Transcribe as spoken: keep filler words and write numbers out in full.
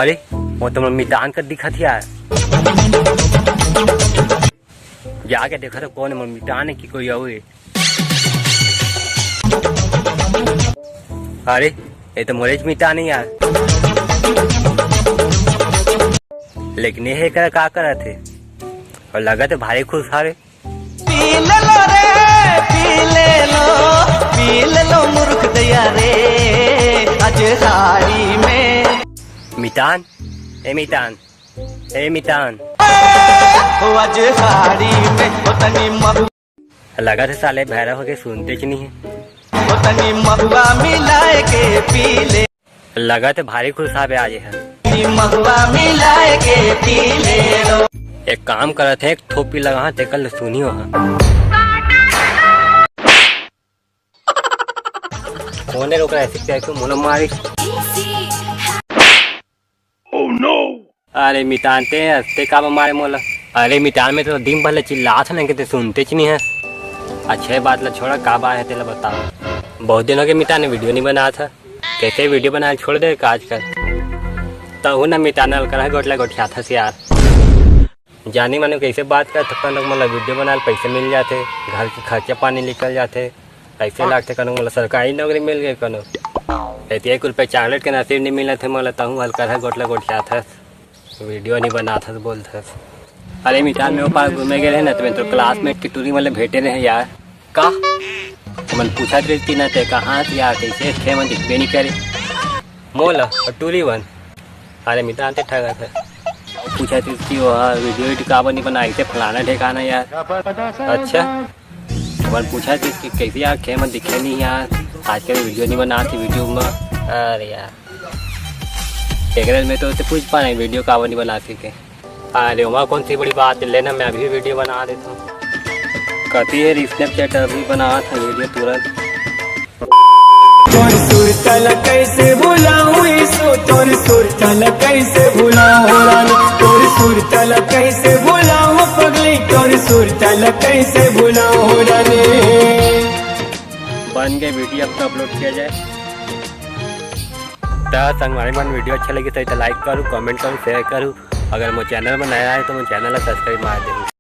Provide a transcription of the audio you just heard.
अरे, वो तो मोर मितान कर दिखत हे यार। जाके देखा तो कौन हे, मोर मितान हे कि कोई अउ हे। अरे, ये तो मोरेच मितान हे यार। लेकिन ये एकर का करत हे? अउ लगत हे भारी खुश हवे। पी ले लो रे, पी ले लो, पी ले लो मुरुख दया रे, आज हाड़ी में। मितान, ए मितान, ए मितान। ओ आज हाड़ी में, ओ तनी मधु। लगत हे साले भैरा होके सुनतेच नइ हे। ओ तनी महुआ मिलाए के पी ले। लगत हे भारी खुश हवे आज हे। महुआ मिलाए के पी ले लो। एक काम करत हे, एक थोपी लगाहूं, तेकर ले सुनियो हा। कोने रोक रहा है, सिक्का क्यों मुंह मारी? अरे मितान, ते हंसते का बा मारे मोला? अरे मितान, मैं तो दिन भर ले चिल्लात हंव, लेकिन ते सुनतेच नइ हे। अच्छा, ये बात ला छोड़ा, का बात हे तेला बताओ। बहुत दिन होगे मितान, वीडियो नइ बनात हस। कइसे वीडियो बनाए छोड़ दे का आजकल? तहूं ना मितान, अलकरहा गोठ ला गोठियाथस यार। जानी माने कइसे बात करत हस, कनो मोला वीडियो बनाए ल पइसा मिल जाथे, घर के खर्चा पानी निकल जाथे। अइसे लागथे कनो मोला सरकारी नौकरी मिल गे कनो। एतिया कुल पे चॉकलेट के नसीब नइ मिलत हे मोला, तहूं अलकरहा गोठ ला गोठियाथस, वीडियो नइ बनाथस बोलथस। अरे मितान, मैं ओ पार घूमे गे रहेंव ना, त मैं तो क्लासमेट के टूरी मन ले भेंटे रहेंव यार। का? ओमन पूछत रहिस कि ना ते कहाँ हस यार, कइसे हस, खें म दिखबे नइ करे। मोला अउ टूरी मन। अरे मितान, ते ठगत हस। पूछत रहिस कि ओ हा वीडियो एडिट काबर नइ बनाइस, अइसे फलाना ठेकाना यार। अच्छा, ओमन पूछत रहिस कि कइसे यार, खें म दिखे नइ यार, आजकल वीडियो नइ बनात हे YouTube म। अरे यार, एकरे में तो ओसे पूछ पाना वीडियो काबर नइ बनात हे के। अरे ओमा कौन सी बड़ी बात हे, ले ना मैं अभी वीडियो बना देथंव। कथी हे रे, Snapchat अभी बनात हंव वीडियो तुरंत। तोर सुरता ला कइसे भुलाहूं ईशु, तोर सुरता ला कइसे भुलाहूं रानी, तोर सुरता ला कइसे भुलाहूं पगली, तोर सुरता ला कइसे भुलाहूं रानी। बन गे वीडियो, अब तो अपलोड किया जाए। त संगवारी मन, वीडियो अच्छा लगिस त like करू, comment करू, share करू। अगर मोर चैनल में नया आए त मोर चैनल ला subscribe मार देहू।